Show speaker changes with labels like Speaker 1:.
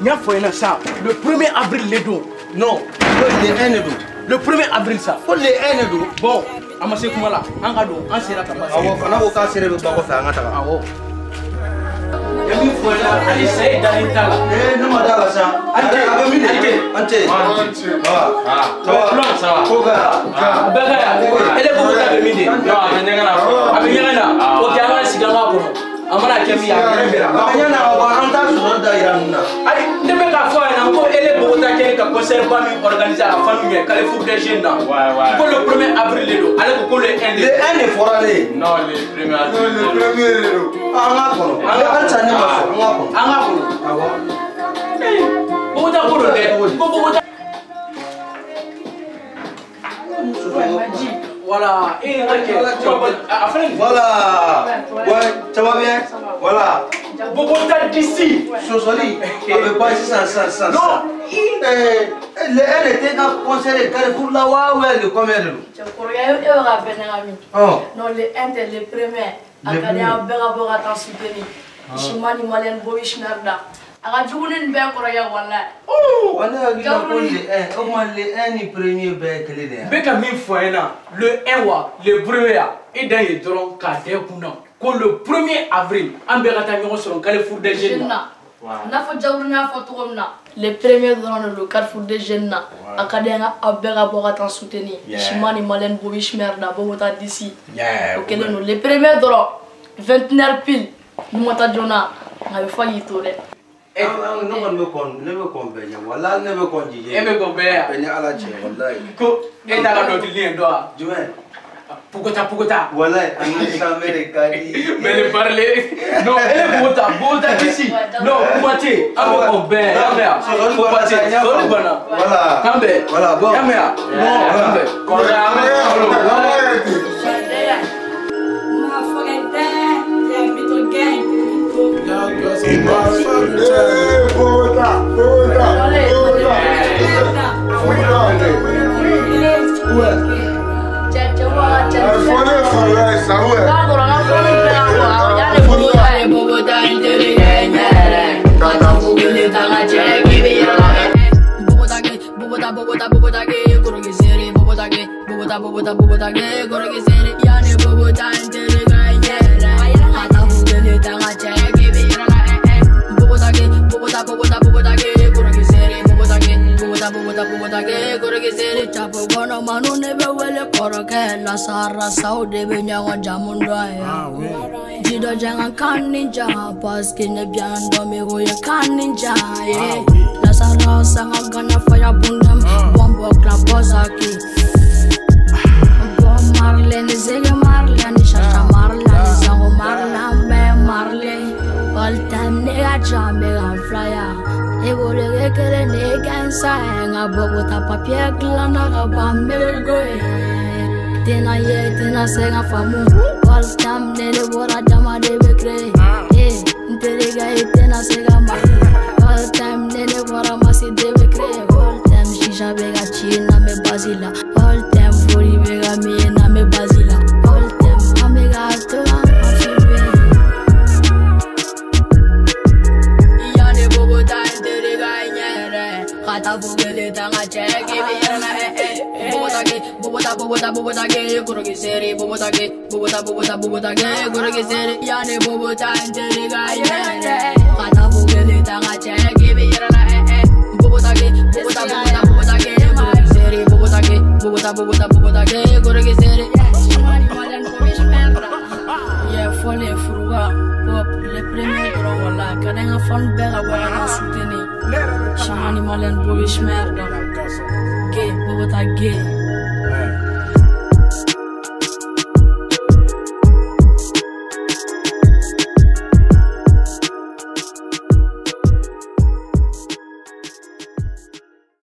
Speaker 1: N y'a fɔ ɲɛna sa, le 1er avril le don. Non,
Speaker 2: le 1 de don.
Speaker 1: Le 1er avril sa.
Speaker 2: Ko le 1 de don.
Speaker 1: Bon, a ma se kuma la, an ka don, an sera ka ban.
Speaker 2: Awɔ, Fana ko k'a sere bɛ ba kɔfɛ, an ka taga.
Speaker 1: Awɔ. N ye min fɔ ɲɛna, hali sa e dalen t'a la.
Speaker 2: Ee, ne ma da la sa.
Speaker 1: An tɛ,
Speaker 2: a bɛ min de?
Speaker 1: An tɛ.
Speaker 2: An tɛ.
Speaker 1: Ça va,
Speaker 3: ça va.
Speaker 2: Ko ka.
Speaker 1: Bɛɛ ka yan. Ele Bogota bɛ min de?
Speaker 3: Non, a bɛ ɲɛgɛn na fɔlɔ.
Speaker 1: A bɛ ɲɛgɛn na. Ok, an ka sigi an k'a kɔnɔ. A mana kɛ min ye, a bɛ kɛ.
Speaker 2: A bɛ ɲɛgɛn na, wa an t'a sɔrɔ da yira ninnu na.
Speaker 1: Ayi, ne bɛ k'a fɔ a ɲɛna ko ele Bogota kɛlen ka concert ba min organiser a fan ɲɛ Carrefour des Jeunes na.
Speaker 3: Ouais, ouais.
Speaker 1: Ko le 1er avril de don. Ale ko ko le 1 de
Speaker 2: Le 1 de fɔra ne ye.
Speaker 3: Non, le 1er avril.
Speaker 4: Le premier de don.
Speaker 2: An k'a kɔnɔ. Halisa ne ma sɔn, an k'a kɔnɔ.
Speaker 1: An k'a kɔnɔ.
Speaker 2: Awɔ.
Speaker 1: Bogota ko don dɛ. Ko Bogota. Voilà, et ok.
Speaker 2: Voilà. Ouais, ça va bien? Voilà.
Speaker 1: Bogota d'ici.
Speaker 2: Sosoli, a bɛ ban sisan sisan sisan.
Speaker 1: Non.
Speaker 2: Le 1 était ka concert de Carrefour la wa ou le combien de don?
Speaker 5: Cɛ kɔrɔkɛ, e bɛ ka bɛn ɲagami. Non, le 1 tɛ, le premier. A ka di an bɛɛ ka bɔ ka taa soutenir. Chimani Malien Bobby Shmurda. A ka jugu ni nin bɛɛ kɔrɔkɛ walayi.
Speaker 2: Wa ne hakili la ko le 1, o tuma le 1 ni premier bɛɛ ye kelen de ye.
Speaker 1: N bɛ ka min fɔ a ɲɛna, le 1 wa, le premier ya, e dan ye dɔrɔn k'a da i kun na ko le 1er avril an bɛɛ ka taa ɲɔgɔn sɔrɔ Carrefour des Jeunes na.
Speaker 5: N'a fɔ Jawuru y'a fɔ cogo min na, le premier dɔrɔn de don Carrefour des Jeunes na. A ka di an ka aw bɛɛ ka bɔ ka taa soutenir. Chimani Malien Bobby Shmurda, Bogota d'ici. O kelen don, le premier dɔrɔn 21h pile, n'i ma taa joona, nka a bɛ fɔ k'i to dɛ.
Speaker 2: Ne kɔni bɛ kɔn, ne bɛ kɔn bɛɛ ɲɛ, walahi ne bɛ kɔn jije.
Speaker 1: E bɛ kɔn bɛɛ yan.
Speaker 2: Bɛɛ ni Ala cɛ, walahi.
Speaker 1: Ko e t'a ka dɔnkili in dɔn wa?
Speaker 2: Jumɛn?
Speaker 1: Bogota, Bogota.
Speaker 2: Walahi, ani sanbɛ de ka di.
Speaker 1: Mais le parler. Non, ele Bogota, Bogota d'ici. Non, kuma tɛ yen, an bɛ kɔn bɛɛ, y'a mɛn wa? Kuma tɛ yen, sɔrɔ banna.
Speaker 2: Voilà.
Speaker 1: K'an bɛn.
Speaker 2: Voilà, bon.
Speaker 1: Y'a mɛn wa?
Speaker 2: Bon,
Speaker 1: k'an bɛn.
Speaker 3: Kɔrɔkɛ, an bɛ ɲɔgɔn bolo.
Speaker 4: Bogota, Bogota, Bogota.
Speaker 5: Manu ne bɛ wele kɔrɔkɛ la sara saw de bɛ ɲɔgɔn jamu dɔn ye. Ji dɔ janga kan ni ja parce que ne biyan dɔn mi ko ye kan ni ja ye. La sara sanga gana faya bundam bombo kla bozaki. Bob Marley ni Ziggy Marley ni Shasha Marley ni Zango Marley bɛɛ Marley. All time ne ka jam bɛ ka flyer. Ego kelen ne gansa nga Bogota papier dilanna ka ban n bɛ go ye. Tɛna ye tɛna se ka faamu. All time ne de bɔra jama de bɛ créer. N terikɛ i tɛna se ka ma. All time ne de bɔra masi de bɛ créer. All time shisha bɛ ka ci n'an bɛ basi la. All time foli bɛ ka min n'an bɛ basi la. All time an bɛ ka to an filmer. Yanni Bogota n terikɛ ɲɛ yɛrɛ. Ka taa fo kelen ta n ka cɛ k'i bɛ yɛrɛ la. Bogota ke, Bogota, Bogota, Bogota ke, koroki seri, Bogota ke, Bogota, Bogota, Bogota ke, koroki seri. Yanni Bogota n terikɛ ɲɛ yɛrɛ. Ka taa fo kelen ta n ka cɛ k'i bɛ yɛrɛ la. Bogota ke, Bogota, Bogota, Bogota ke, koroki seri, Bogota ke, Bogota, Bogota, Bogota ke, koroki seri. Yeah, fɔlen furuba, pop, le premier dɔrɔn wala. Ka di n ka fan bɛɛ ka bɔ ka taa soutenir. Chimani Malien Bobby Shmurda. Gay, Bogota gay.